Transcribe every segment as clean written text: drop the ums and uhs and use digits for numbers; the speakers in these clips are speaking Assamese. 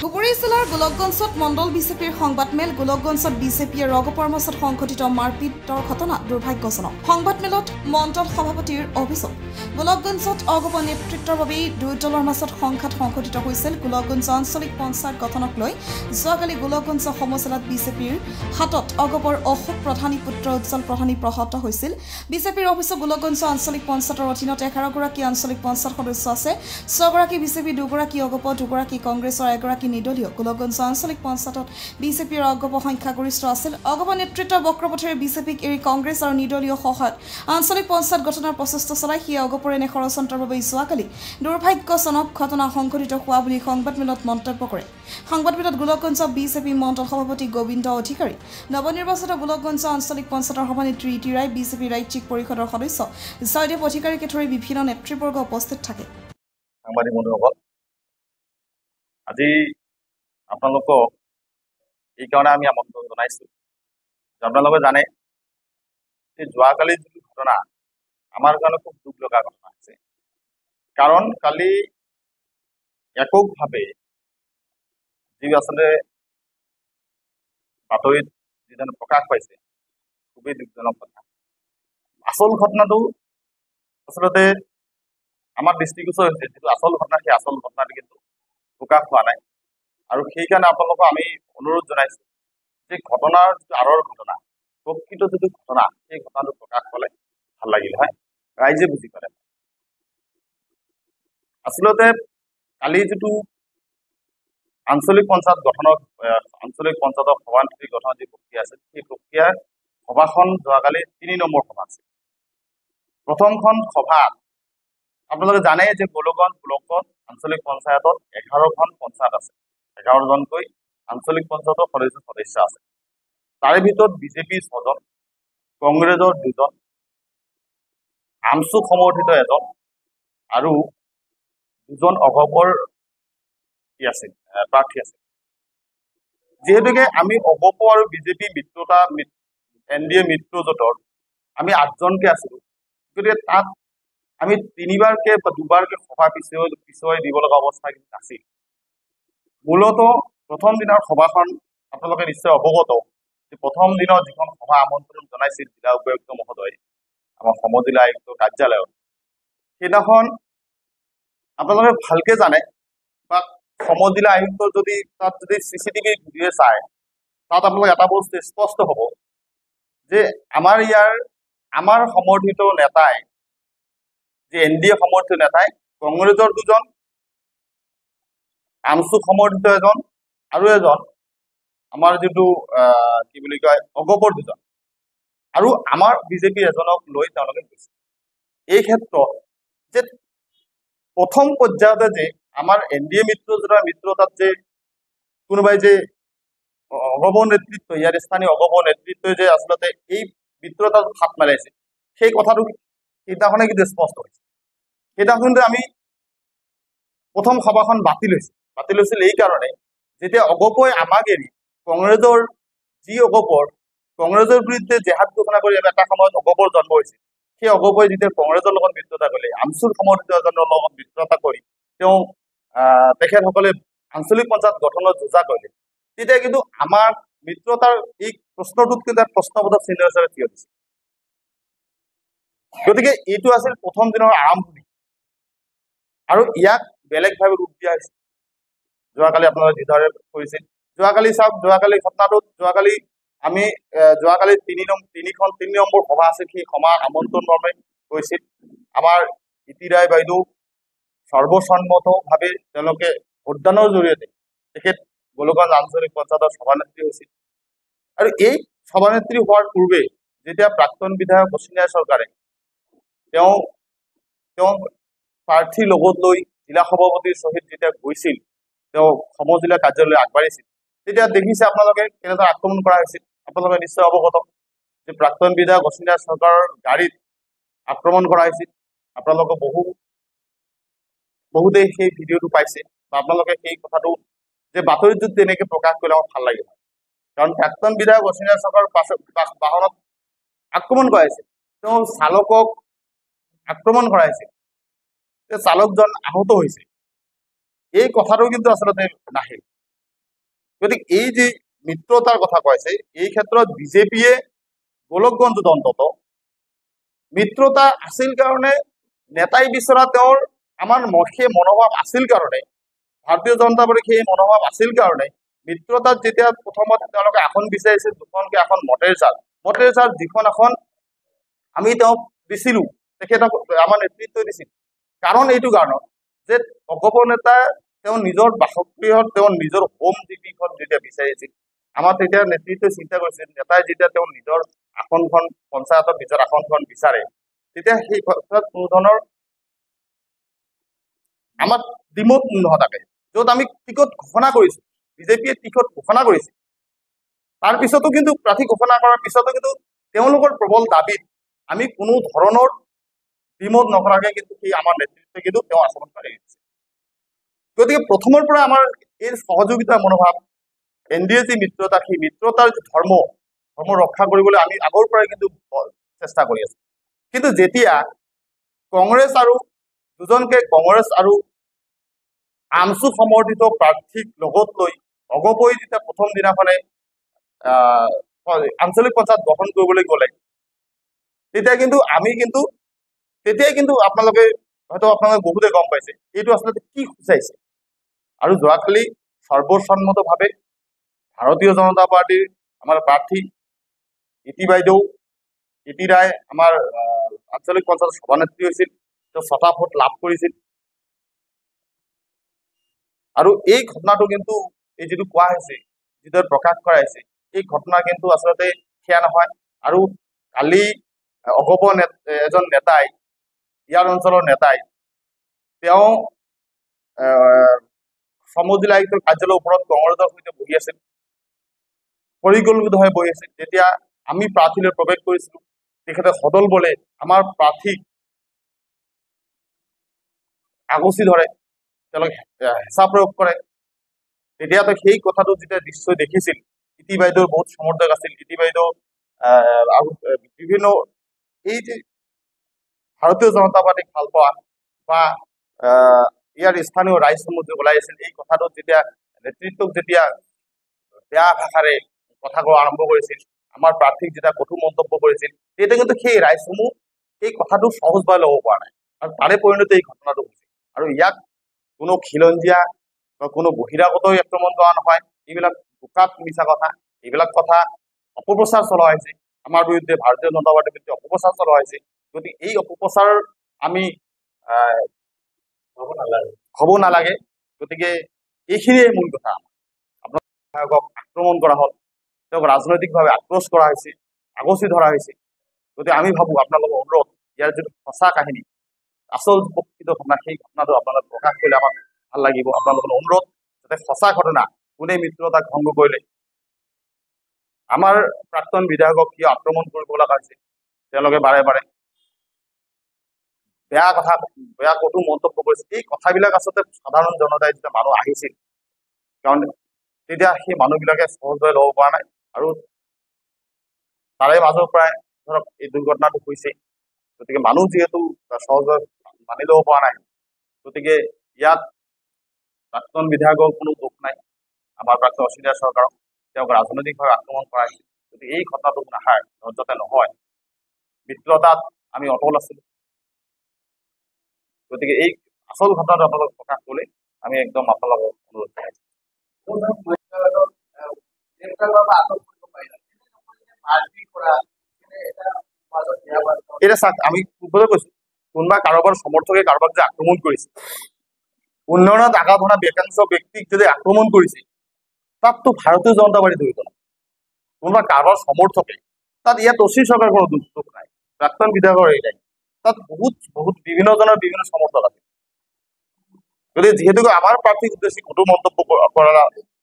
ধুবুৰী জিলাৰ গোলকগঞ্জত মণ্ডল বিজেপিৰ সংবাদমেল। গোলকগঞ্জত বিজেপি আৰু অগপৰ মাজত সংঘটিত মাৰপিটৰ ঘটনা দুৰ্ভাগ্যজনক। সংবাদমেলত মণ্ডল সভাপতিৰ অভিযোগ, গোলকগঞ্জত অগপ নেতৃত্বৰ বাবেই দুয়ো দলৰ মাজত সংঘাত সংঘটিত হৈছিল। গোলকগঞ্জ আঞ্চলিক পঞ্চায়ত গঠনক লৈ যোৱাকালি গোলকগঞ্জ সমজিলাত বিজেপিৰ হাতত অগপৰ অশোক প্ৰধানী পুত্ৰ উজ্জ্বল প্ৰধানী প্ৰহত হৈছিল। বিজেপিৰ অভিযোগ, গোলকগঞ্জ আঞ্চলিক পঞ্চায়তৰ অধীনত 11গৰাকী আঞ্চলিক পঞ্চায়ত সদস্য আছে। 6গৰাকী বিজেপি, 2গৰাকী অগপ, 2গৰাকী কংগ্ৰেছৰ, 1গৰাকী নিৰ্দলীয়। গোলকগঞ্জ আঞ্চলিক পঞ্চায়তত বিজেপিৰ অগপ সংখ্যাগৰিষ্ঠ আছিল। অগপ নেতৃত্বৰ বক্ৰপথেৰে বিজেপিক এৰি কংগ্ৰেছ আৰু নিৰ্দলীয় সহায়ত আঞ্চলিক পঞ্চায়ত গঠনৰ প্ৰচেষ্টা চলাই সেয়ে অগপৰ এনে ষড়যন্ত্ৰৰ বাবে যোৱাকালি দুৰ্ভাগ্যজনক ঘটনা সংঘটিত হোৱা বুলি সংবাদমেলত মন্তব্য কৰে। সংবাদমেলত গোলকগঞ্জ বিজেপি মণ্ডল সভাপতি গোবিন্দ অধিকাৰী, নৱনিৰ্বাচিত গোলকগঞ্জ আঞ্চলিক পঞ্চায়তৰ সভানেত্ৰী ইতি ৰায়, বিজেপি ৰাজ্যিক পৰিষদৰ সদস্য জয়দেৱ অধিকাৰীকে ধৰি বিভিন্ন নেতৃবৰ্গ উপস্থিত থাকে। সাংবাদিক বন্ধুসকল, আজি আপোনালোকক এইকাৰণে আমি আমন্ত্ৰণ জনাইছোঁ যে আপোনালোকে জানে যে যোৱাকালি যিটো ঘটনা আমাৰ কাৰণে খুব দুখ লগা ঘটনা হৈছে। কাৰণ কালি এককভাৱে যি আচলতে বাতৰিত যিধৰণে প্ৰকাশ পাইছে, খুবেই দুখজনক কথা। আচল ঘটনাটো আচলতে আমাৰ দৃষ্টিগোচৰ হৈছে, যিটো আচল ঘটনা সেই আচল ঘটনাটো কিন্তু প্ৰকাশ হোৱা নাই। আৰু সেইকাৰণে আপোনালোকক আমি অনুৰোধ জনাইছোঁ যে ঘটনাৰ যিটো আঁৰৰ ঘটনা, প্ৰকৃত যিটো ঘটনা, সেই ঘটনাটো প্ৰকাশ পালে ভাল লাগিল হয়, ৰাইজে বুজি পালে। আচলতে কালি যিটো আঞ্চলিক পঞ্চায়ত গঠনৰ, আঞ্চলিক পঞ্চায়তৰ সভানেত্ৰী গঠনৰ যি প্ৰক্ৰিয়া আছিল, সেই প্ৰক্ৰিয়াৰ সভাখন যোৱাকালি 3 নম্বৰ সভা আছিল। প্ৰথমখন সভাত আপোনালোকে জানে যে গোলকগঞ্জ ব্লকত আঞ্চলিক পঞ্চায়তত 11খন পঞ্চায়ত আছে, 11জনকৈ আঞ্চলিক পঞ্চায়তৰ সদস্য সদস্য আছে। তাৰে ভিতৰত বিজেপিৰ 6জন, কংগ্ৰেছৰ 2জন, আমচু সমৰ্থিত 1জন আৰু 2জন অগপৰ কি আছিল, প্ৰাৰ্থী আছিল। যিহেতুকে আমি অগপ আৰু বিজেপি মিত্ৰতা, এন ডি এ মিত্ৰজোঁটৰ আমি 8জনকে আছিলো, গতিকে তাত আমি 3বাৰকে বা 2বাৰকে সভা পিছুৱাই দিব লগা অৱস্থা কিন্তু নাছিল। মূলতঃ প্ৰথম দিনৰ সভাখন আপোনালোকে নিশ্চয় অৱগত যে প্ৰথম দিনৰ যিখন সভা আমন্ত্ৰণ জনাইছিল জিলা উপায়ুক্ত মহোদয়ে আমাৰ সমজিলা আয়ুক্ত কাৰ্যালয়ত, সেইদিনাখন আপোনালোকে ভালকে জানে বা সমজিলা আয়ুক্ত যদি তাত যদি চি চি টিভি ভিডিঅ' চায়, তাত আপোনালোকে এটা বস্তু স্পষ্ট হ'ব যে আমাৰ ইয়াৰ আমাৰ সমৰ্থিত নেতাই, যে এন ডি এ সমৰ্থিত নেতাই কংগ্ৰেছৰ 2জন, আমচু সমৰ্থিত 1জন আৰু 1জন আমাৰ যিটো কি বুলি কয় অগপৰ 2জন আৰু আমাৰ বিজেপি 1জনক লৈ তেওঁলোকে গৈছে। এই ক্ষেত্ৰত যে প্ৰথম পৰ্যায়তে যে আমাৰ এন ডি এ মিত্ৰজোঁটৰ মিত্ৰতাত যে কোনোবাই যে অগপ নেতৃত্ব, ইয়াৰ স্থানীয় অগপ নেতৃত্বই যে আচলতে এই মিত্ৰতাত ফাট মেলাইছে, সেই কথাটো সেইদিনাখনে কিন্তু স্পষ্ট হৈছে। সেইদিনাখন কিন্তু আমি প্ৰথম সভাখন বাতিল হৈছে। বাতিল হৈছিল এই কাৰণে যেতিয়া অগপই আমাক এৰি কংগ্ৰেছৰ যি অগপৰ কংগ্ৰেছৰ বিৰুদ্ধে জেহাদ ঘোষণা কৰি এটা সময়ত অগপৰ জন্ম হৈছিল, সেই অগপই যেতিয়া কংগ্ৰেছৰ লগত মিত্ৰতা কৰিলে, আমচুৰ সমৰ্থিত এজনৰ লগত মিত্ৰতা কৰি তেওঁ তেখেতসকলে আঞ্চলিক পঞ্চায়ত গঠনত যুঁজা কৰিলে, তেতিয়া কিন্তু আমাৰ মিত্ৰতাৰ এই প্ৰশ্নটোত কিন্তু এটা প্ৰশ্নবোধক চিহ্ন হিচাপে থিয় দিছে। গতিকে এইটো আছিল প্ৰথম দিনৰ আৰম্ভণি আৰু ইয়াক বেলেগভাৱে ৰূপ দিয়া হৈছে। যোৱাকালি আপোনালোকে যিদৰে কৰিছিল, যোৱাকালি চাওক, যোৱাকালি ঘটনাটোত যোৱাকালি আমি যোৱাকালি 3 নম্বৰ সভা আছিল, সেই সভা আমন্ত্ৰণ মৰ্মে গৈছিল। আমাৰ ইতি ৰায় বাইদেউ সৰ্বসন্মতভাৱে তেওঁলোকে ভোটদানৰ জৰিয়তে তেখেত গোলকগঞ্জ আঞ্চলিক পঞ্চায়তৰ সভানেত্ৰী হৈছিল। আৰু এই সভানেত্ৰী হোৱাৰ পূৰ্বে যেতিয়া প্ৰাক্তন বিধায়ক অশ্বিনী ৰায় চৰকাৰে তেওঁ প্ৰাৰ্থীৰ লগত লৈ জিলা সভাপতিৰ সহিত যেতিয়া গৈছিল, তেওঁ সমজিলা কাৰ্যালয়লৈ আগবাঢ়িছিল, তেতিয়া দেখিছে আপোনালোকে কেনেদৰে আক্ৰমণ কৰা হৈছিল। আপোনালোকে নিশ্চয় অৱগত যে প্ৰাক্তন বিধায়ক অশ্বিনী ৰায় চৰকাৰৰ গাড়ীত আক্ৰমণ কৰা হৈছিল। আপোনালোকে বহুতেই সেই ভিডিঅ'টো পাইছে বা আপোনালোকে সেই কথাটো যে বাতৰিত যদি তেনেকে প্ৰকাশ কৰিলে আমাৰ ভাল লাগিব। কাৰণ প্ৰাক্তন বিধায়ক অশ্বিনী ৰায় চৰকাৰৰ বাহনত আক্ৰমণ কৰা হৈছিল, তেওঁ চালকক আক্ৰমণ কৰা হৈছিল, চালকজন আহত হৈছে। এই কথাটো কিন্তু আচলতে নাহিল। গতিকে এই যি মিত্ৰতাৰ কথা কৈছে, এই ক্ষেত্ৰত বিজেপিয়ে গোলকগঞ্জত অন্তত মিত্ৰতা আছিল কাৰণে, নেতাই বিচৰা তেওঁৰ আমাৰ সেই মনোভাৱ আছিল কাৰণে, ভাৰতীয় জনতা পাৰ্টীৰ সেই মনোভাৱ আছিল কাৰণে মিত্ৰতাত যেতিয়া প্ৰথমতে তেওঁলোকে আসন বিচাৰিছিল দুখনকৈ আসন, মটেৰঝাৰ যিখন আসন আমি তেওঁক দিছিলোঁ, তেখেতক আমাৰ নেতৃত্বই দিছিল। কাৰণ এইটো কাৰণত যে অগপ নেতা তেওঁ নিজৰ বাসগৃহত তেওঁ নিজৰ হোম ডিগ্ৰীখন যেতিয়া বিচাৰিছিল, আমাৰ তেতিয়া নেতৃত্বই চিন্তা কৰিছিল নেতাই যেতিয়া তেওঁ নিজৰ আসনখন পঞ্চায়তত নিজৰ আসনখন বিচাৰে, তেতিয়া সেই ক্ষেত্ৰত কোনো ধৰণৰ আমাৰ দ্বিমত নাথাকে। য'ত আমি টিকট ঘোষণা কৰিছোঁ, বিজেপিয়ে টিকট ঘোষণা কৰিছে, তাৰ পিছতো কিন্তু প্ৰাৰ্থী ঘোষণা কৰাৰ পিছতো কিন্তু তেওঁলোকৰ প্ৰবল দাবীত আমি কোনো ধৰণৰ দ্বিমত নকৰাকে কিন্তু সেই আমাৰ নেতৃত্বই কিন্তু তেওঁ আসনখন এৰি দিছে। গতিকে প্ৰথমৰ পৰা আমাৰ এই সহযোগিতাৰ মনোভাৱ, এন ডি এ যি মিত্ৰতা, সেই মিত্ৰতাৰ যি ধৰ্ম ৰক্ষা কৰিবলৈ আমি আগৰ পৰাই কিন্তু চেষ্টা কৰি আছো। কিন্তু যেতিয়া কংগ্ৰেছ আৰু দুজনকে কংগ্ৰেছ আৰু আমচু সমৰ্থিত প্ৰাৰ্থীক লগত লৈ অগপই যেতিয়া প্ৰথম দিনাখনে আঞ্চলিক পঞ্চায়ত গঠন কৰিবলৈ গ'লে, তেতিয়া কিন্তু আমি কিন্তু তেতিয়াই কিন্তু আপোনালোকে হয়তো আপোনালোকে বহুতে গম পাইছে এইটো আচলতে কি সূচাইছে। আৰু যোৱাকালি সৰ্বসন্মতভাৱে ভাৰতীয় জনতা পাৰ্টীৰ আমাৰ প্ৰাৰ্থী ইতি বাইদেউ, ইতি ৰায় আমাৰ আঞ্চলিক পঞ্চায়তৰ সভানেত্ৰী হৈছিল, তেওঁ 6টা ভোট লাভ কৰিছিল। আৰু এই ঘটনাটো কিন্তু এই যিটো কোৱা হৈছে, যিটো প্ৰকাশ কৰা হৈছে, এই ঘটনা কিন্তু আচলতে সেয়া নহয়। আৰু কালি অগপ এজন নেতাই, ইয়াৰ অঞ্চলৰ নেতাই, তেওঁ সমজিলা আয়ুক্তৰ কাৰ্যালয়ৰ ওপৰত কংগ্ৰেছৰ সৈতে বহি আছিল, পৰিকল্পিতভাৱে বহি আছিল। যেতিয়া আমি প্ৰাৰ্থীলৈ প্ৰৱেশ কৰিছিলো, তেখেতে সদল বলে আমাৰ প্ৰাৰ্থীক আগচি ধৰে, তেওঁলোকে হেঁচা প্ৰয়োগ কৰে। তেতিয়াতো সেই কথাটো যেতিয়া দৃশ্য দেখিছিল, ইতি বাইদেউৰ বহুত সমৰ্থক আছিল, ইতি বাইদেউ আৰু বিভিন্ন এই যে ভাৰতীয় জনতা পাৰ্টীক ভাল পোৱা বা ইয়াৰ স্থানীয় ৰাইজসমূহ যে ওলাই আছিল, এই কথাটোত যেতিয়া নেতৃত্বক যেতিয়া বেয়া ভাষাৰে কথা কোৱা আৰম্ভ কৰিছিল, আমাৰ প্ৰাৰ্থীক যেতিয়া কঠোৰ মন্তব্য কৰিছিল, তেতিয়া কিন্তু সেই ৰাইজসমূহ এই কথাটো সহজভাৱে ল'ব পৰা নাই আৰু তাৰে পৰিণতি এই ঘটনাটো হৈছে। আৰু ইয়াক কোনো খিলঞ্জীয়া বা কোনো বহিৰাগতই আক্ৰমণ কৰা নহয়, এইবিলাক গোকাট মিছা কথা, এইবিলাক কথা অপপ্ৰচাৰ চলোৱা হৈছে আমাৰ বিৰুদ্ধে, ভাৰতীয় জনতা পাৰ্টীৰ বিৰুদ্ধে অপপ্ৰচাৰ চলোৱা হৈছে। গতিকে এই অপপ্ৰচাৰ আমি হ'ব নালাগে। গতিকে এইখিনিয়ে মূল কথা। আপোনাৰ বিধায়কক আক্ৰমণ কৰা হ'ল, তেওঁক ৰাজনৈতিকভাৱে আক্ৰোশ কৰা হৈছে, আগচি ধৰা হৈছে। গতিকে আমি ভাবোঁ আপোনালোকৰ অনুৰোধ, ইয়াৰ যিটো সঁচা কাহিনী, আচল প্ৰকৃত ঘটনা, সেই ঘটনাটো আপোনালোকে প্ৰকাশ কৰিলে আমাক ভাল লাগিব। আপোনালোকৰ অনুৰোধ যাতে সঁচা ঘটনা, কোনে মিত্ৰতাক ভংগ কৰিলে, আমাৰ প্ৰাক্তন বিধায়কক কিয় আক্ৰমণ কৰিব লগা হৈছে, তেওঁলোকে বাৰে বাৰে বেয়া কথা, বেয়া কটু মন্তব্য কৰিছে। এই কথাবিলাক আচলতে সাধাৰণ জনতাই যেতিয়া মানুহ আহিছিল, কাৰণ তেতিয়া সেই মানুহবিলাকে সহজভাৱে ল'ব পৰা নাই আৰু তাৰে মাজৰ পৰাই ধৰক এই দুৰ্ঘটনাটো হৈছে। গতিকে মানুহ যিহেতু সহজভাৱে মানি ল'ব পৰা নাই, গতিকে ইয়াত প্ৰাক্তন বিধায়কৰ কোনো দোষ নাই, আমাৰ প্ৰাক্তন অচিন্তা চৰকাৰক তেওঁক ৰাজনৈতিকভাৱে আক্ৰমণ কৰা হৈছে। গতিকে এই ঘটনাটো নাখায় যাতে নহয়, মিত্ৰতাত আমি অটল আছিলোঁ। গতিকে এই আচল ঘটনাটো আপোনালোক প্ৰকাশ কৰিলে আমি একদম আপোনালোকক অনুৰোধ জনাইছোঁ। এতিয়া চাওক, আমি পূৰ্বতে কৈছো, কোনোবা কাৰোবাৰ সমৰ্থকে কাৰোবাক যে আক্ৰমণ কৰিছে, উন্নয়নত আঘাত হনা একাংশ ব্যক্তিক যদি আক্ৰমণ কৰিছে, তাততো ভাৰতীয় জনতা পাৰ্টী জড়িত নহয়, কোনোবা কাৰোবাৰ সমৰ্থকে। তাত ইয়াত অচিৰ চৰকাৰ কোনো দোষ নাই, প্ৰাক্তন বিধায়কৰ এই নাই, তাত বহুত বহুত বিভিন্নজনৰ বিভিন্ন সমৰ্থক আছে। গতিকে যিহেতুকে আমাৰ প্ৰাৰ্থীক উদ্দেশ্যি কটু মন্তব্য কৰা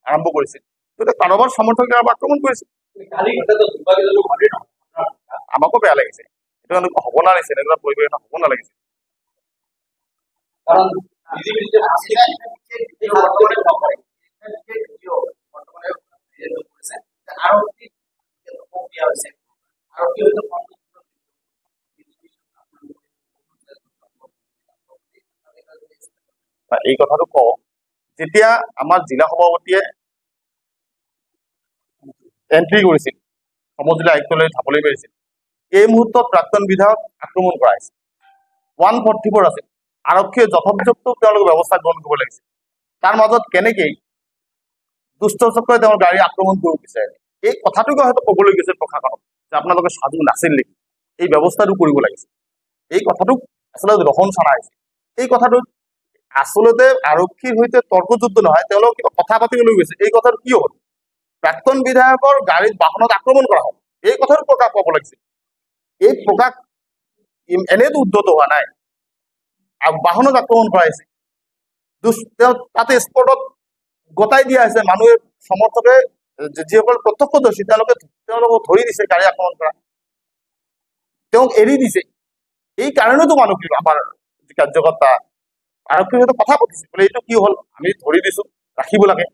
আৰম্ভ কৰিছে, গতিকে কাৰোবাৰ সমৰ্থকে কাৰোবাক আক্ৰমণ কৰিছে, আমাকো বেয়া লাগিছে। এইটো এনেকুৱা হ'ব নালাগিছে, এনেকুৱা পৰিৱেশ হ'ব নালাগিছে। এই কথাটো কওঁ, যেতিয়া আমাৰ জিলা সভাপতিয়ে এণ্ট্ৰি কৰিছিল, সমজিলা আয়ুক্তলৈ ঢাপলি মেলিছিল, এই মুহূৰ্তত প্ৰাক্তন বিধায়ক আক্ৰমণ কৰা হৈছে। 144 আছিল, আৰক্ষীয়ে যথোপযুক্ত তেওঁলোকে ব্যৱস্থা গ্ৰহণ কৰিব লাগিছিল। তাৰ মাজত কেনেকেই দুষ্ট চক্ৰই তেওঁৰ গাড়ী আক্ৰমণ কৰিব বিচাৰিলে, এই কথাটোকে হয়তো ক'বলৈ গৈছিল প্ৰশাসনক যে আপোনালোকে সাজু নাছিল নেকি, এই ব্যৱস্থাটো কৰিব লাগিছিল। এই কথাটোক আচলতে ৰহন চলা হৈছে। এই কথাটোত আচলতে আৰক্ষীৰ সৈতে তৰ্কযুদ্ধ নহয়, তেওঁলোক কিবা কথা পাতিবলৈ গৈছে। এই কথাটো কি হ'ল, প্ৰাক্তন বিধায়কৰ গাড়ীত বাহনত আক্ৰমণ কৰা হ'ল, এই কথাটো প্ৰকাশ পাব লাগিছিল। এই প্ৰকাশ এনেইতো উদ্ধত হোৱা নাই, আৰু বাহনত আক্ৰমণ কৰা হৈছে, তেওঁ তাতে স্পটত গতাই দিয়া হৈছে। মানুহে সমৰ্থকে যিসকল প্ৰত্যক্ষদৰ্শী তেওঁলোকে তেওঁলোকক ধৰি দিছে গাড়ী আক্ৰমণ কৰা, তেওঁক এৰি দিছে। এই কাৰণেতো মানুহ আমাৰ কাৰ্যকৰ্তা আৰক্ষীৰ সৈতে কথা পাতিছে, বোলে এইটো কি হ'ল, আমি ধৰি দিছো, ৰাখিব লাগে।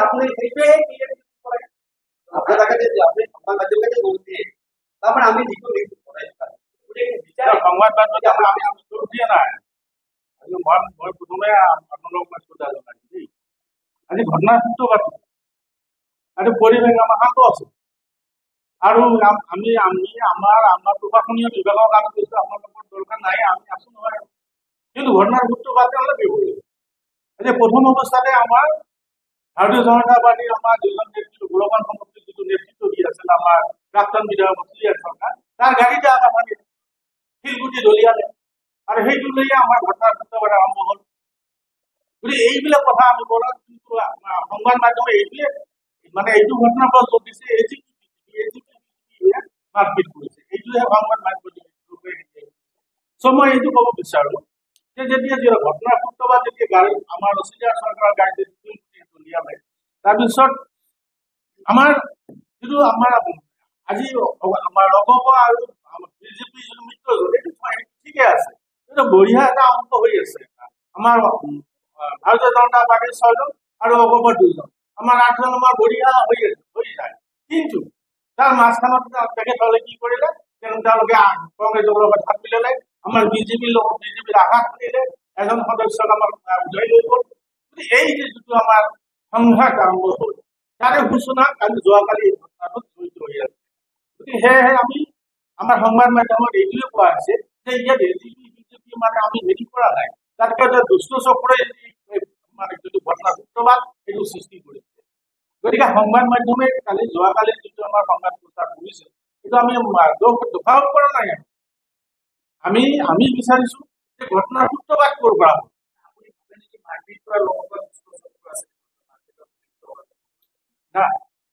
আপুনি সেইটোৱে আপোনাৰ তাকে যে আপুনি সংবাদ মাধ্যমকে বলছে, তাৰমানে আমি যিটো সংবাদ মাধ্যমত আমি দোষ দিয়া নাই। মই প্ৰথমে আপোনালোক মই শ্ৰদ্ধা জনাইছো দেই। আজি ঘটনাৰ সূত্ৰপাত আৰু পৰিৱেশ আমাৰ শান্ত আছে, আৰু আমি আমি আমাৰ আমাৰ প্ৰশাসনীয় বিভাগৰ কাম কৰিছো, আপোনালোকৰ দৰকাৰ নাই, আমি আছো নহয়। কিন্তু ঘটনাৰ সূত্ৰপাতে অলপ বিপৰীত। এতিয়া প্ৰথম অৱস্থাতে আমাৰ ভাৰতীয় জনতা পাৰ্টীৰ আমাৰ দুজন নেতৃত্ব, গোলকগঞ্জ সমষ্টিৰ যিটো নেতৃত্ব দি আছিল আমাৰ প্ৰাক্তন বিধায়ক অখিলেশ সৰকাৰ, তাৰ গাড়ীতে আঘাত হানি শিলগুটি দলিয়ালে, আৰু সেইটো লৈয়ে আমাৰ ঘটনাৰ সূত্ৰপাত আৰম্ভ হ'ল। গতিকে এইবিলাক কথা আমি কৰা, কিন্তু সংবাদ মাধ্যমে এইটোৱে মানে এইটো ঘটনাৰ পৰা যোগ দিছে, এ জি পি মাৰপিট কৰিছে, এইটোহে সংবাদ মাধ্যমে। চ' মই এইটো ক'ব বিচাৰো যে যেতিয়া যেতিয়া ঘটনাৰ সূত্ৰপাত যেতিয়া গাড়ী আমাৰ অষ্ট্ৰেলিয়া চৰকাৰৰ গাড়ীতে দলিয়ালে, তাৰপিছত আমাৰ যিটো আমাৰ আজি আমাৰ অগপ আৰু বিজেপি যিটো মিত্ৰজোঁট, এইটো ঠিকে আছে, এইটো বঢ়িয়া এটা অংক হৈ আছে। আমাৰ ভাৰতীয় জনতা পাৰ্টীৰ 6জন আৰু অগপৰ 2জন, আমাৰ 8জন আমাৰ বঢ়িয়া হৈ যায়। কিন্তু তাৰ মাজখানত তেখেতসকলে কি কৰিলে, তেওঁলোকে কংগ্ৰেছৰ লগত হাত মিলালে, আমাৰ বিজেপিৰ লগত বিজেপিৰ আঘাত আনিলে, এজন সদস্যক আমাক উঠাই লৈ গ'ল। গতিকে এই যে যিটো আমাৰ সংঘাত আৰম্ভ হ'ল, তাৰে সূচনা কালি যোৱাকালি এই ঘটনাটোত জড়িত হৈ আছে। গতিকে সেয়েহে আমি আমাৰ সংবাদ মাধ্যমত এইটোৱে কোৱা হৈছে যে ইয়াত এ জি পি বিজেপি মানে আমি হেৰি কৰা নাই, তাতকৈ এটা দুষ্ট চক্ৰই মানে যিটো ঘটনা সূত্ৰপাত সেইটো সৃষ্টি কৰিছে। গতিকে সংবাদ মাধ্যমে কালি যোৱাকালি যিটো আমাৰ সংবাদ প্ৰচাৰ কৰিছে, সেইটো আমি দোষাৰোপ কৰা নাই। আমি আমি বিচাৰিছো যে ঘটনাৰ সূত্ৰপাত ক'ৰ পৰা হ'ল। না,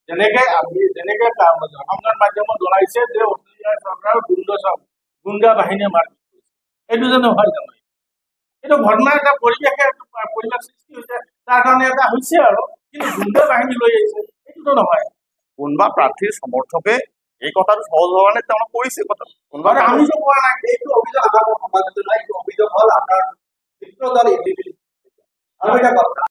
যেনেকে আমি যেনেকে সংবাদ মাধ্যমত জনাইছে যে অষ্ট্ৰেলিয়া চৰকাৰৰ গুণ্ডা বাহিনীয়ে মাৰপিট কৰিছে, এইটো জানো হয় জানো? এইটো ঘটনা এটা পৰিৱেশে পৰিৱেশ সৃষ্টি হৈছে, তাৰ কাৰণে এটা হৈছে আৰু, কিন্তু গুণ্ডা বাহিনী লৈ আহিছে এইটোতো নহয়। কোনোবা প্ৰাৰ্থীৰ সমৰ্থকে এই কথাটো সহজ হোৱা কাৰণে তেওঁলোক কৰিছে কথা, কোনোবা আমি যে কোৱা নাই। এইটো অভিযোগ আমাৰ সংবাদ মাধ্যম নাই, এইটো অভিযোগ হ'ল আপোনাৰ মিত্ৰদল এ জি পি। আৰু এটা কথা